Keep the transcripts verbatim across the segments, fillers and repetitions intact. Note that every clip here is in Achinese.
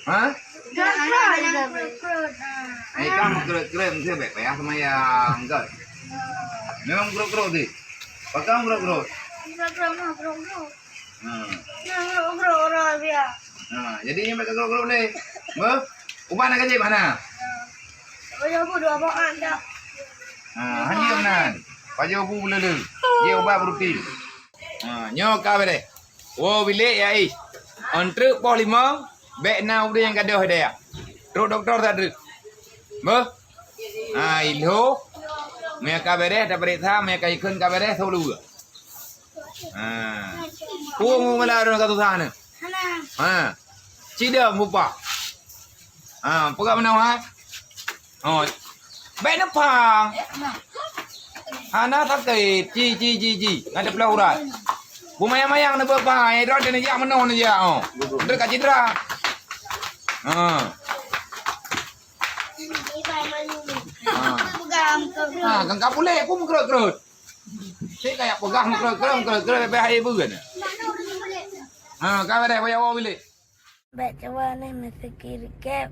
Ha? Hai, ka meukrot-krot, meusti bèk payah seumayang, kan? Memang krot-krot sih. Pakon krot-krot? Ha. Ha, jadi nyan bèk krot-krot lé. Beuh, ubat na gaji mana? Ha, hanya nan. Pajoh bu lele. Dia ubat rutin. Ha, nyoe ka beres. Woe bilék ya ih. Antreuk poh limong, bèk na ureueng nyang gadôh daya. Trok dokto that treuk. Beuh? Ha, ilho. Meunyo ka beres, tapeuriksa, meunyo ka ikheun ka beres, sôk lue. Ha. Peue meungolah ureueng ka susah nyoe? Ha. Cit dong bupah. Ha, peugah meunoe, ha? Oh. Bèk neupang. Hana sakét. Ci, ci, ci, ci. Ngon teupeuleuh urat. Beumayang-mayang neubeuet bang. Eh, droe neujak meunoe neujak, oh. Treuk ka cedera. Ha. Ha. Ha, kan ka puléh, ku meukrot-krot. Cit ka yak peugah meukrot-krot, meukrot-krot, leubeh hai beugeuen. Ha, ka beres, payah woe bilék. Bèk cuba neh meuseuki recap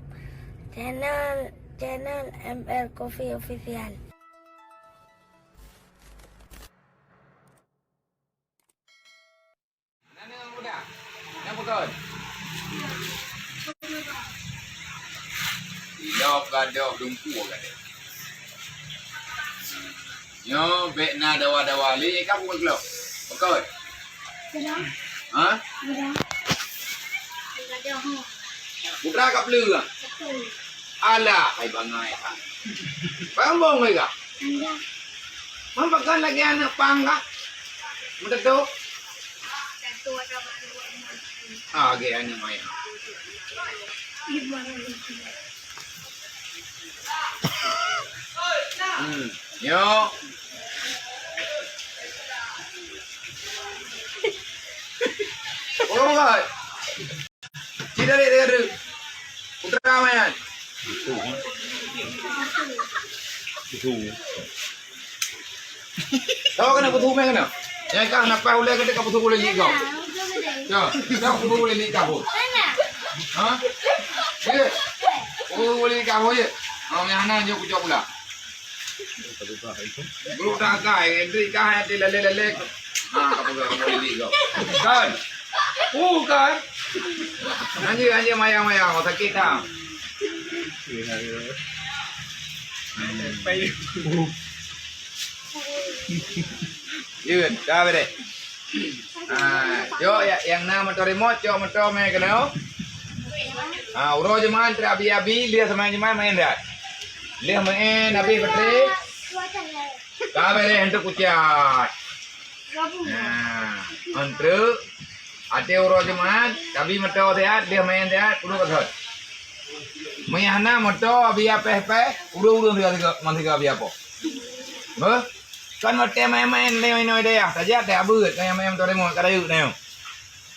channel, channel M R Coffee Official. Nyoe peugah. Ilok gadôh dumpeue gadôh. Nyoe bèk na dawa-dawa lé, eh, ka buet glok. Pakon? Ha? Putra ka peuleueh. Alah, hai bangai ha. Payah bong hai ka. Mam pakon lagèe aneuk pang ka. Meuteuteu. Ah, lagèe aneuk maya. Hmm. Nyoe. Oh, hai. Cit dari, dari. Putra manyang. Betul. Kau kena betul meh kena. Yang kah nampak ulai kata kau betul ulai ni kau. Ya, kau betul ulai ni kau. Ha? Ya. Betul ulai ni kau ya. Kau yang mana nyok kucok pula. Guru dah kai, entri kai hati lele-lele. Ha, kau pegang, kau lili kau. Kan? Uh, kan? Anjir, anjir, mayang-mayang, kau sakit tak? Yun, dah beres. Ha, cok ya, yang na motor remote, cok motor meh kena. Ha, uroe Jumat, abi-abi, lihat sama Jumat main dah. Lheueh meu'en abéh baterai, ka beres untuk kucat. Nah, untuk até uroe Jumat, tabi moto siat, lheueh meu'en siat, peuduek ka sot. Meunyo hana moto, abéh péh-péh, ureueng-ureueng sigoe-sigoe, ngon sigoe abéh apo. Beuh, kon watèe maén-maén lé inoe dayah, tajak teuh abeuet, ngon nyang maén moto remote, ka rayeuk na nyoe.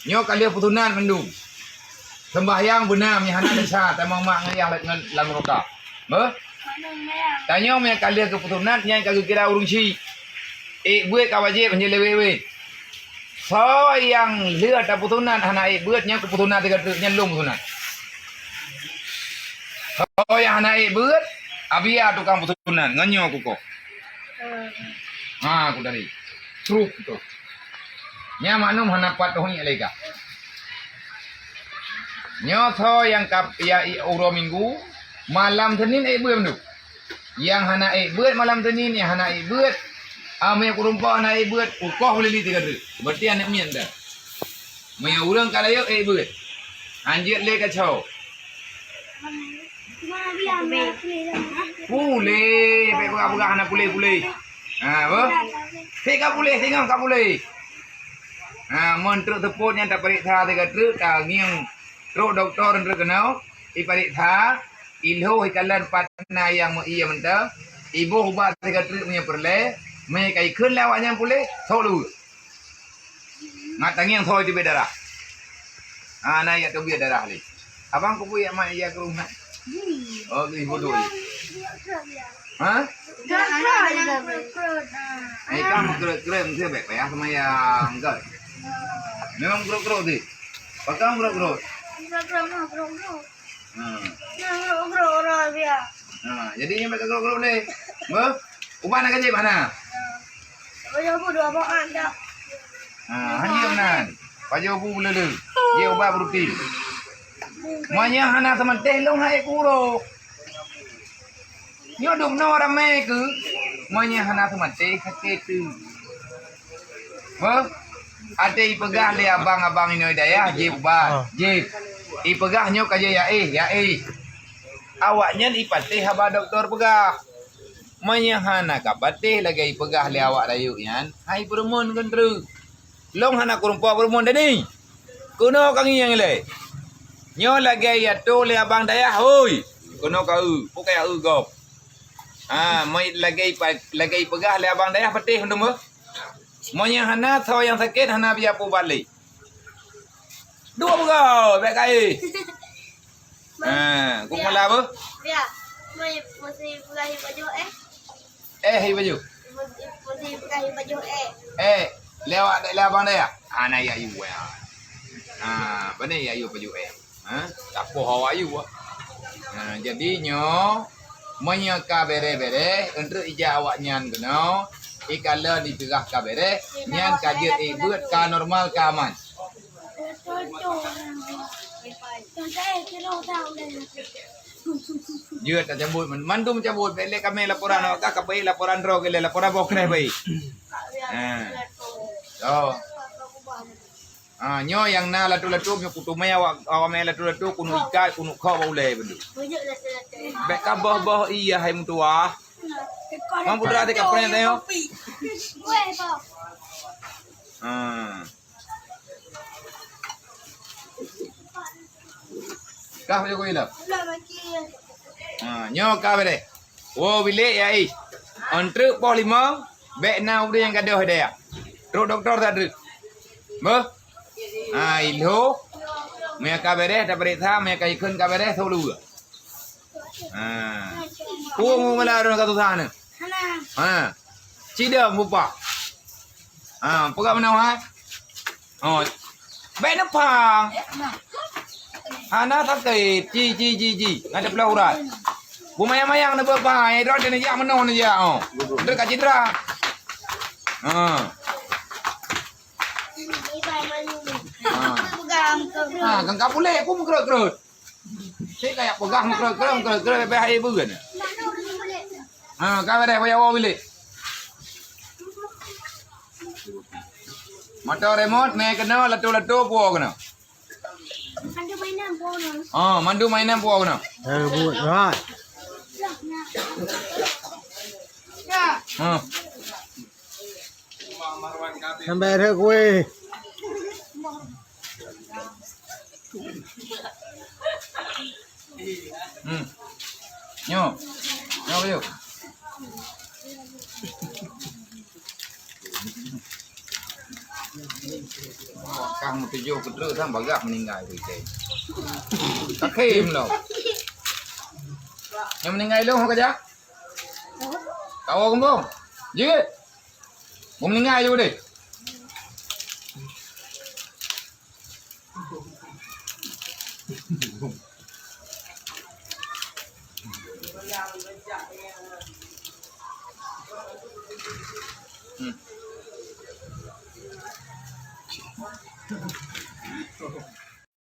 Nyoe ka lheueh peusunat mandum. Seumbahyang beuna meuhana desya tamong mak ngon yah lam, lam ruka. Beuh? Tanyoe meuh ka lheueh geupeusunat nyan ka geukira ureueng syik. Ék beuet ka wajéb hanjeuet lé wéh-wéh. Soe nyang lheueh tapeusunat hana ék beuet nyan geupeusunat sigoe teuk nyan lôn peusunat. Soe nyang hana ék beuet, abia tukang peusunat ngon nyoe kukoh. Ha, ku tadi. Truk tu. Nyan maknum hana pat toh ngiek lé ka. Nyoe soe nyang ka, ya, i, uroe Minggu, malam Senin ék beuet mandum. Nyang hana ék beuet malam Senin, nyang hana ék beuet, a, meunyo kurumpok hana ék beuet, ukoh ulili tiga deuk. Berarti aneuk miet dah. Meunyo ureueng ka rayeuk ék beuet. Hanjeuet lé kaco. Puléh, bèk peugah-peugah hana puléh-puléh. Ha, beuh? Sik ka puléh, singoh ka puléh. Ha, mon trok seupôt nyan tapareksa sigoe treuk, tangieng trok dokto treuk keunoe, ipareksa, ilhôh ikalon pat na nyang meu-ie mantong, iboh ubat sigoe treuk meunyo peureulèe, mé ka ikheun lé awaknyan puléh, sok lôn. Ngat tangieng soe teubiet darah. Ha, na jak teubiet darah lé. Abang kubu jak mat jak keu rumoh. Oh, geuyue bodoh. Ha? Eh, ka meukrot-krot, meusti bèk payah seumayang, kan? Memang krot-krot sih. Pakon krot-krot? Grok-grok mah, grok-grok. Hmm. Nah, grok-grok orang dia. Ha, jadi nyan bak grok-grok lé. Beuh? Ubat na kajép hana? Baju bu dua boh dak. Ha, han jeuet nan. Baju bu beuleu-leu. Jeuet ubat beureuti. Meunyoe hana seumantéh lôn hai kuro. Nyoe dum noe ramé keu, meunyoe hana seumantéh sakét teuh. Beuh, até ipeugah lé abang-abang inong dayah, jép ubat, jép. Ipeugah nyoe ka jeuet ya éh, ya éh. Awaknyan ipatéh haba dokto peugah. Meunyoe hana ka patéh lagée ipeugah lé awak rayeuk nyan, hai peurumeun keu treuk. Lôn hana kureumpok peurumeun tadi. Keunoe ka ngieng ilée. Nyoe lagée yatoe lé abang dayah, hôi! Keunoe ka eu, peue kaya eu gob. Ha, meunyoe lagée ipa-, lagée ipeugah lé abang dayah patéh mandum beuh. Meunyoe hana, soe nyang sakét hana biaya peuubat lé. Dua beugau, bék ka éh. Ha, keu mula beuh? Ya. Meunyoe meusi peugah baju éh. Éh, hi baju. Meusi peugah baju éh. Éh, lewat, lewat abang dayah. Ha, na ya yu ya. Ha, bani ya yu baju éh. Ha, tapoh awak yu. Ha, jadi nyoe meunyoe ka béreh-béreh, untuk ija awaknyan keunoe, ikalon dipeugah ka béreh, nyan ka jeuet ibuet ka normal ka aman. Jeuet tacabut, mandum cabut. Bék lé kamé laporan awak ka, ka pai laporan droe keu lé, laporan boh kreh pai. Ha. Oh. Ha, nyoe nyang na latu-latu, nyoe kutumé awak, awak mé latu-latu, kuneuk ikat, kuneuk khok bak ulée bandum. Bék ka boh-boh iya hai meutuwah. Mang putra teuka preh teuh. Ha. Kah baju kuila. Ha, nyoe ka béreh. Woe bilék ya ih. Antreuk poh limong, bék na ureuëng nyang gadôh daya. Trok dokto that treuk. Beuh? Ha, ilho. Meunyo ka béreh, tapeuriksa, meunyo ka ikheun ka béreh, solu. Ha. Peue ngala droe ka susah nyoe? Ha. Cidong bupah. Ha, peugah meunoe, ha? Oh. Bék neupang. Hana sakét. Ci, ci, ci, ci. Ngon teupeuleueh urat. Beumayang-mayang neubeuet pai. Droe teuh neujak meunoe neujak, oh. Droe ka cedera. Ha. Ha. Ha, kan ka puléh, peue meukrot-krot. Cit kayak peugah meukrot-krot, meukrot-krot, leubeh hai beugeuen. Ha, ka béreh, payah woe bilék. Moto remote, mé keunoe, latu-latu, puwoe keunoe. Ha, mandum mainan puwoe keunoe. Eh, buet, ha. Ha. Sampai ada kue. Hmm. Nyoe. Nyoe, yuk. Kah meutujoh keu treuk dan bagah meuninggai, weh, cai. Kakhém lom. Nyang meuninggai lom, ho ka jak? Kawoe keumbong. Jeuet. Meuninggai ju deh. Hmm.